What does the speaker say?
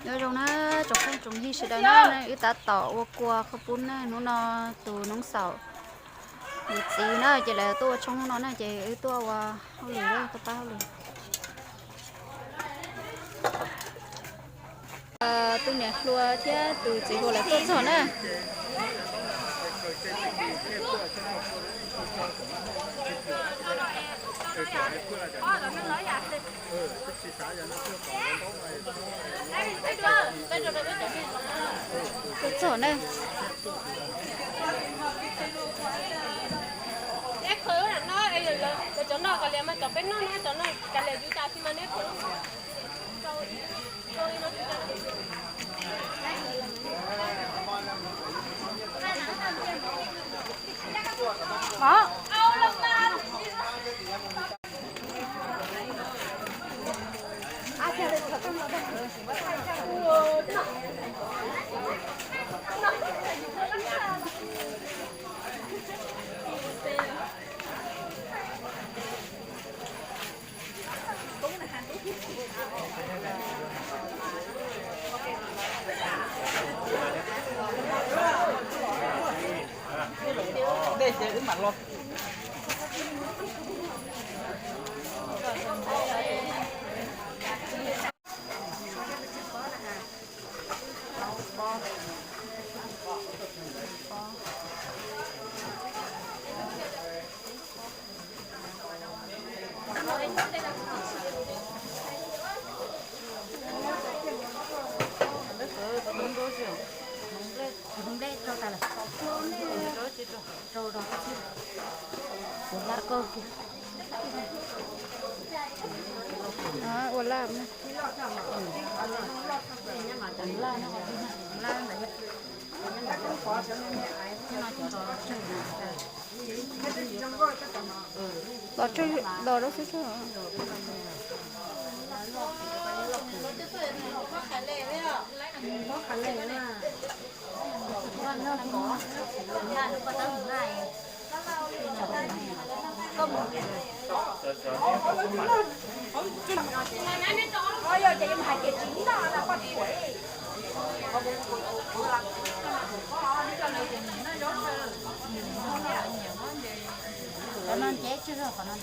Nyob zoo na tsoom phooj tsoom ywg sawv daws na, wb tab tom ua kua qhaub poob na, hnub no tus noob xaum yawm txiv na ces lawv tuaj ua tshoob hnub no na ces wb tuaj ua hauj lwm, tuaj pab hauj lwm. Tus niam hluas thiab tus txiv hluas lawv tuaj txog na. Tuaj txog na. Ua laj. Los tsawg los rau xwb tsawg. Qhov no nce tsis yog qhov no.